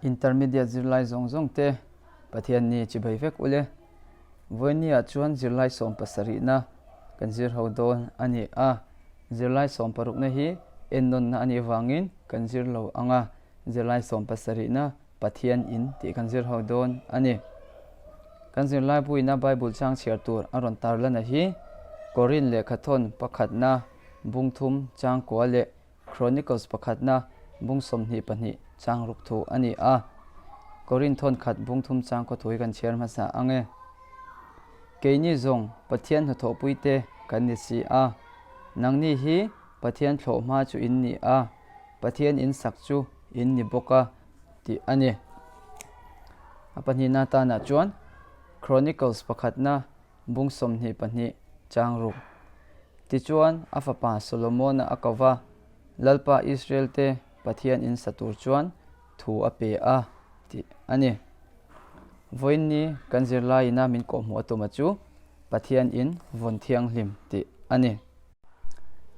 Intermediate zirlai zawng zawng te Pathian ni chibai vek ule. Vawinia chuan zirlai sawm pasarihna kan zir ho dawn a ni a. Zirlai sawm parukna hi ennawnna a nih vangin kan zir lo ang a, zirlai sawm pasarihna Pathian in tih kan zir ho dawn a ni. Kan zirlai buina Bible chang chhiar tur a rawn tarlana hi Korin lehkhathawn pakhatna bungthum changkua leh Chronicles pakhatna bung 22 chang ruk thu a ni a. Korin thawn khat bung thum chang khaw thu hi kan chhiar hmasa ang e. Keini zawng Pathian hnathawhpuite kan ni si a. Nangni hi Pathian thlawh hma chu in ni a, Pathian in sak chu in ni bawk a tih a ni. A pahnihna tanah chuan Chronicles pakhatna bung 22 chang ruk. Tichuan a fapa Solomona a ko va, Lalpa Israel te Pathian in sa tur chuan thu a pe a tih a ni. Vawiinni kan zirlaiina min kawhhmuh a tuma chu Pathian in vawn thianghlim tih a ni.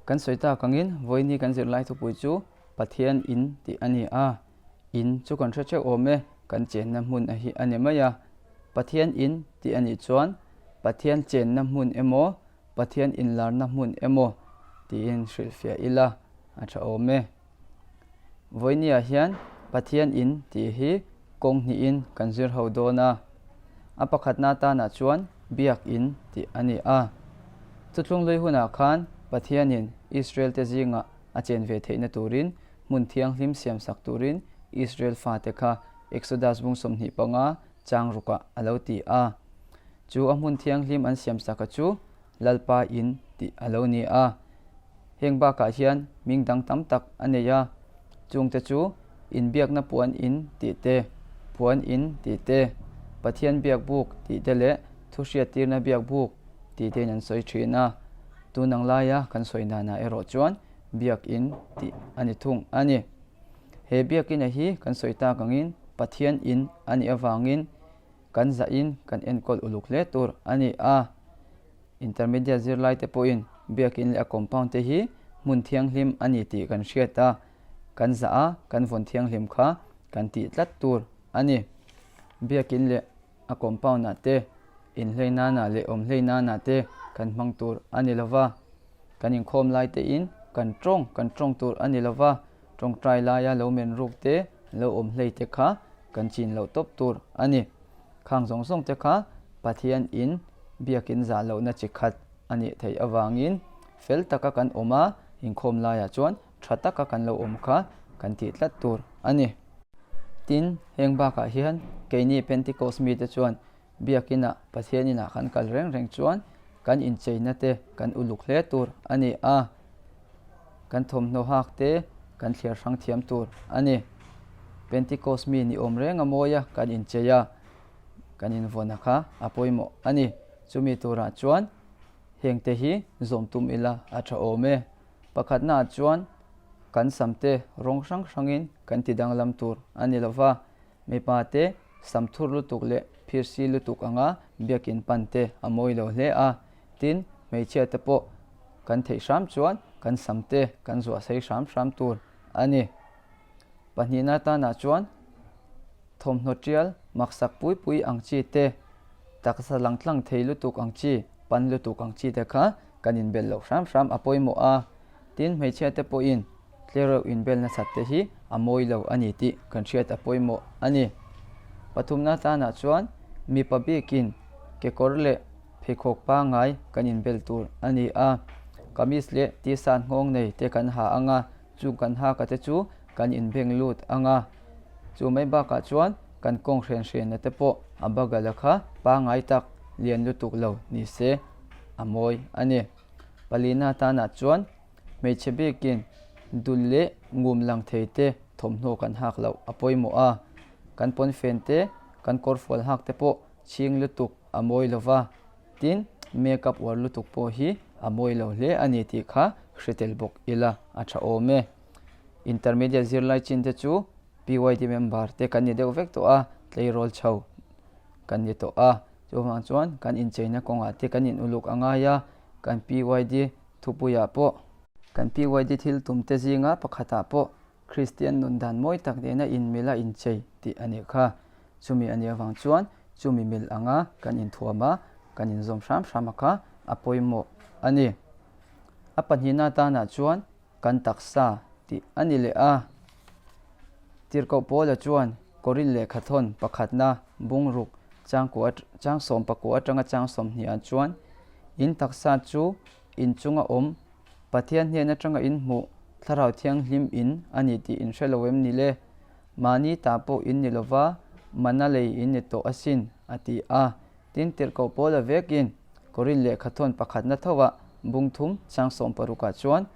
Kan sawi tak angin vawiinni kan zirlai thupui chu Pathian in tih a ni a, in chu kan hre theuh awm e, kan chenna hmun a hi a ni mai a. Pathian in tih a nih chuan Pathian chenna hmun emaw, Pathian inlarna hmun emaw tiin hrilhfiah ila a tha awm e. Vawinia hian Pathian in tih hi kawng hnihin kan zir ho dawn a. A pakhatna tanah chuan Biak in tih a ni a. Thuthlung hlui hunah khan Pathianin Israel te zingah a chen ve theihna turin hmun thianghlim siamsak turin Israel fate kha Exodus bung 25 chang rukah a lo ti a. Chu a hmun thianghlim an siamsaka chu Lalpa in tih a lo ni a. Heng bakah hian hming dang tam tak a nei a, chungte chu inbiakna puan in tih te, puan in tih te, Pathian biak buk tih te leh thuhriattirna biak buk tih tein an sawi thin a. Tun ang laia kan sawi danah erawh chuan biakin tih a ni thung a ni. He biakina hi kan sawi tak angin Pathian in a nih avangin kan zahin kan enkawl uluk hle tur a ni a. Intermediate zirlaite pawhin biakin leh a compound te hi hmun thianghlim a ni tih kan hriat a, kan zah a, kan vawn thianghlim kha kan tih tlat tur a ni. Biakin leh a compound ah te inhlei nana leh awm hlei nana te kan hmang tur a ni lova, kan inkhawm lai te in kan tawng kan tawng tur a ni lova, tawngtai laia lo men ruk te lo awm hlei te kha kan chin loh tawp tur a ni. Khang zawng zawng te kha Pathian in biakin zah lohna chi khat a nih theih avangin fel taka kan awm a, inkhawm laiah chuan tha taka kan lo awm kha kan tih tlat tur a ni. Tin, heng bakah hian keini Pentecost mite chuan biakinah Pathian inah kan kal reng reng chuan kan incheina te kan uluk hle tur a ni a, kan thawmhnaw hak te kan thliar hrang thiam tur a ni. Pentecost mi ni awm reng a mawi a kan inchei a, kan invawn kha a pawimawh a ni. Chumi turah chuan hengte hi zawm tum ila a tha awm e. Pakhatnaah chuan kan samte rawng hrang hrangin kan ti danglam tur a ni lova, mipa te sam thur lutuk leh phirsi lutuk anga biakin pan te a mawi lo hle a, tin hmeichhia te pawh kan theih hram chuan kan samte kan zuah sei hram hram tur a ni. Pahnihna tanah chuan thawmhnaw tial maksak pui pui ang chi te, taksa lang tlang thei lutuk ang chi, pan lutuk ang chi te kha kan inbel loh hram hram a pawimawh a. Tin, hmeichhia te pawhin tlereuh inbel nasat te hi a mawi lo a ni tih kan hriat a pawimawh a ni. Pathumna tanah chuan mipa bikin kekawr leh pheikhawk pangngai kan inbel tur a ni a. Kamis leh t-shirt nghawng nei te kan ha ang a, Chung kan haka te chu kan inbeng lut ang a, chu mai bakah chuan kan kawng hrian hrianna te pawh a bagala kha pangngai tak lian lutuk lo ni se a mawi a ni. Palina tanah chuan hmeichhe bikin dul leh ngum lang thei te thawmhnaw kan hak loh a pawimawh a, kan pawnfen te, kan kawrfual hak te pawh chhing lutuk a mawi lo va. Tin, make-up uar lutuk pawh hi a mawi lo hle a ni tih kha hre tel bawk ila a tha awm e. Intermediate zirlai chin te chu PYD member te kan ni deuh vek tawh a, tleirawl chho kan ni tawh a. Chuvang chuan kan incheina kawngah te kan in uluk a ngai a, kan PYD thupuiah pawh, kan PYD thil tum te zinga pakhatah pawh. Kristian nun dan mawi tak nena inmil a inchei tih a nih kha. Chumi a nih avang chuan chumi mil anga kan inthuam a, kan inzawm hram hram a kha a pawimawh a ni. A pahnihna atanah chuan kan taksa tih a ni leh a. Tirhkoh Paula chuan Korin lehkhathawn pakhatna bungruk changkua chang sawmpakua atanga chang sawmhniah chuan in taksa chu inchunga awm Pathian hnen atanga in hmuh Thlarau Thianghlim in a ni tih in hre lo em ni le? Mahni ta pawh in ni lova, mana lei in ni tawh asin, a ti a. Tin, tirhkoh Paula vekin Korin lehkhathawn pakhatna thovah bung thum chang sawmparukah chuan,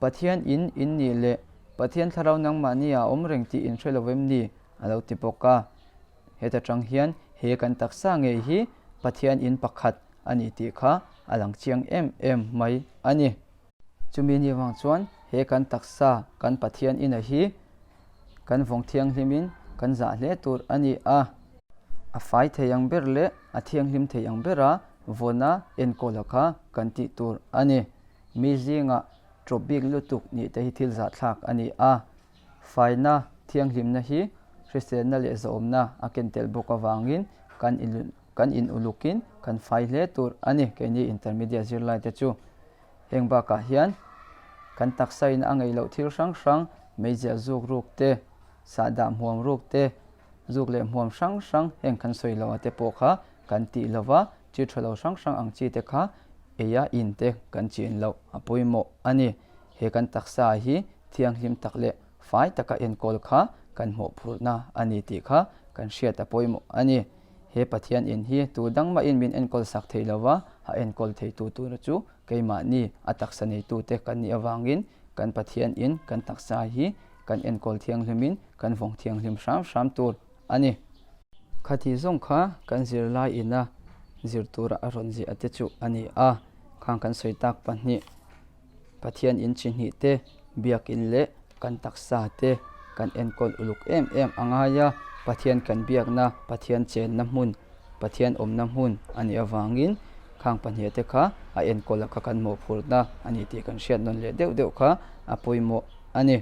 Pathian in in nih leh Pathian Thlarau nangmahni ah awm reng tih in hre lo em ni? a lo ti bawk a. Heta tang hian he kan taksa ngei hi Pathian in pakhat a ni tih kha a lang chiang em em mai a ni. Chumi ni vang chuan he kan taksa kan Pathian ina hi kan vawng thianghlimin kan zah hle tur a ni a. A fai thei ang ber leh a thianghlim thei ang bera vawna enkawla kha kan tih tur a ni. Mi zingah tawp bik lutuk nih te hi thil zahthlak a ni a. Faina thianghlimna hi hriselna leh zawmna a ken tel bawk avangin kan kan in ulukin kan fai hle tur a ni keini intermediate zirlai te chu. Heng bakah hian kan taksa in a ngeih loh thil hrang hrang meizial zuk ruk te, sahdah hmuam ruk te, zuk leh hmuam hrang hrang heng kan sawi loh a te pawh kha kan tih lova chi tha lo hrang hrang ang chi te kha eia in te kan chin loh a pawimawh a ni. He kan taksa hi thianghlim tak leh fai taka enkawl kha kan hmawhphurhna a ni tih kha kan hriat a pawimawh a ni. He Pathian in hi tu dang mahin min enkawl sak thei lo va, a enkawl theitu tura chu keimahni a taksa neitute kan nih avangin kan Pathian in kan taksa hi kan enkawl thianghlimin kan vawng thianghlim hram hram tur a ni. Khathi zawng kha kan zirlai ina zir tura a rawn ziah te chu a ni a, khang kan sawi tak pahnih. Pathian in chi hnih te, biakin leh kan taksa te kan enkawl uluk em em a ngai a, Pathian kan biakna, Pathian chenna hmun, Pathian awmna hmun a nih avangin khang pahnih te kha a enkawl a kha kan mawhphurhna a ni tih kan hriat nawn leh deuh deuh kha a pawimawh a ni.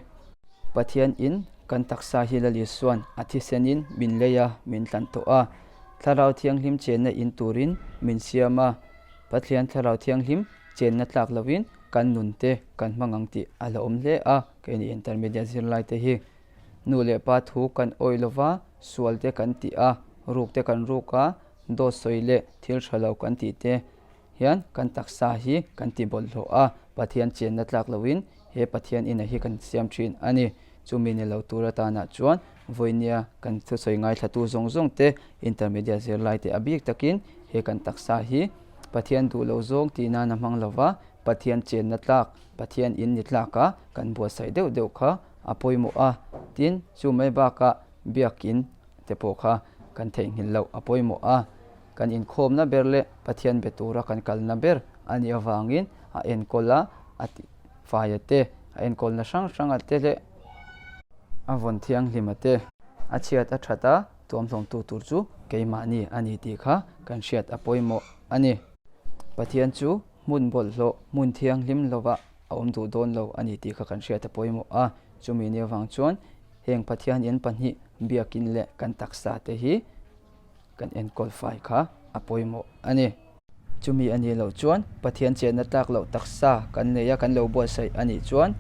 Pathian in kan taksa hi Lal Isuan a thisenin min lei a, min tlan tawh a, Thlarau Thianghlim chenna in turin min siam a, Pathian Thlarau Thianghlim chenna tlak lovin kan nun te kan hmang ang tih a la awm hle a, keini intermediate zirlai te hi nu leh pa thu kan awih lova sual te kan tih a, ruk te kan ruk a, dawt sawi leh thil tha lo kan tih te hian kan taksa hi kan ti bawlhhlawh a, Pathian chenna tlak lovin he Pathian ina hi kan siam thin a ni. Chumi ni lo tur atanah chuan vawinia kan thusawi ngaithlatu zawng zawng te intermediate zirlai te a bik takin he kan taksa hi Pathian duh lo zawng tih nan a hmang lo va, Pathian chenna tlak, Pathian in ni tlaka kan buatsaih deuh deuh kha a pawimawh a, tin chu mai bakah biakin te pawh kha kan theihnghilh loh a pawimawh a, kan inkhawmna ber leh Pathian be tura kan kalna ber a nih avangin a enkawl a, a tihfai a te, a enkawlna hrang hrang a te leh a vawn thianghlim a te. A chhiat a that a, tuamhlawmtu tur chu keimahni a ni tih kha kan hriat a pawimawh a ni. Pathian chu hmun bawlhhlawh, hmun thianghlim lovah a awm duh dawn lo a ni tih kha kan hriat a pawimawh a. Chumi ni avang chuan heng Pathian in pahnih biakin leh kan taksa te hi kan enkawl fai kha a pawimawh a ni. Chumi a nih loh chuan Pathian chenna tlak loh taksa kan nei a, kan lo buatsaih a nih chuan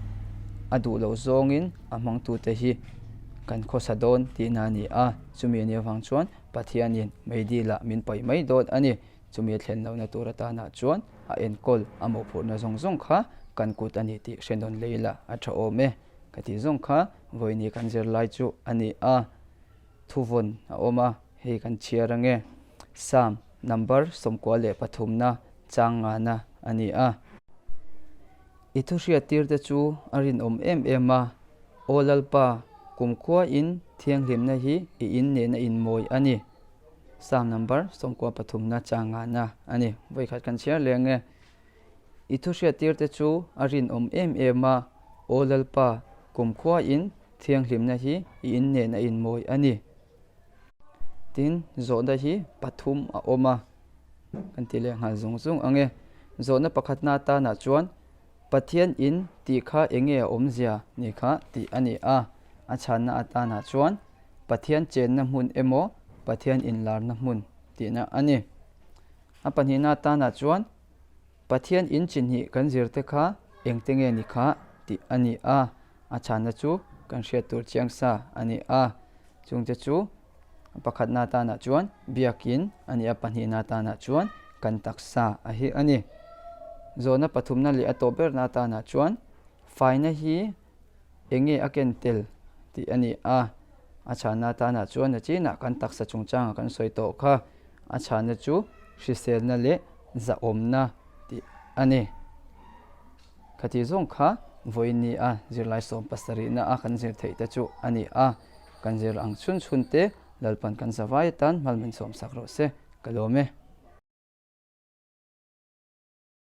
a duh loh zawngin a hmangtute hi kan khawsa dawn tihna a ni a. Chumi a nih avang chuan Pathianin meidilah min paih mai dawn a ni. Chumi a thlen lohna tur atanah chuan a enkawl a mawhphurhna zawng zawng kha kan kut a ni tih hre nawn lei la a tha awm e ka tih zawng kha vawiini kan zirlai chu a ni a. Thuvawn a awm a, hei kan chhiar ange. Psalm number 23 na chang ngana a ni a. I thuhriat tir te chu a rinawm em em a, Aw Lalpa, kumkhua in thianghlimna hi i in nena inmawi a ni. Psalm number 93 na chang ngana a ni. Vawikhat kan chhiar leh ange. I thuhriat tir te chu a rinawm em em a, Aw Lalpa, kumkhua in thianghlimna hi i in nena inmawi a ni. Tin, zawhna hi pathum a awm a, kan ti leh nghal zung zung ang e. Zawhna pakhatna atanah chuan Pathian in tih kha eng nge a awmzia ni kha tih a ni a. A chhanna atanah chuan Pathian chenna hmun emaw Pathian inlarna hmun tihna a ni. A pahnihna atanah chuan Pathian in chi hnih kan zirte kha engte nge ni kha tih a ni a, a chhanna chu kan hriat tur chiang sa a ni a. Chungte chu pakhatna atanah chuan biakin a ni a, pahnihna atanah chuan kan taksa a hi a ni. Zawhna pathumna leh a tawh berna atanah chuan faina hi eng nge a ken tel tih a ni a, a chhanna atanah chuan a chinah kan taksa chungchangah kan sawi tawh kha, a chhanna chu hriselna leh zahawmna tih a ni. Khati zawng kha vawiin a zirlai 17na a kan zir theih te chu a ni a, kan zir ang chhun chhun te Lalpan kan zavai atan hmal min sawmsak rawh se, ka lawm e.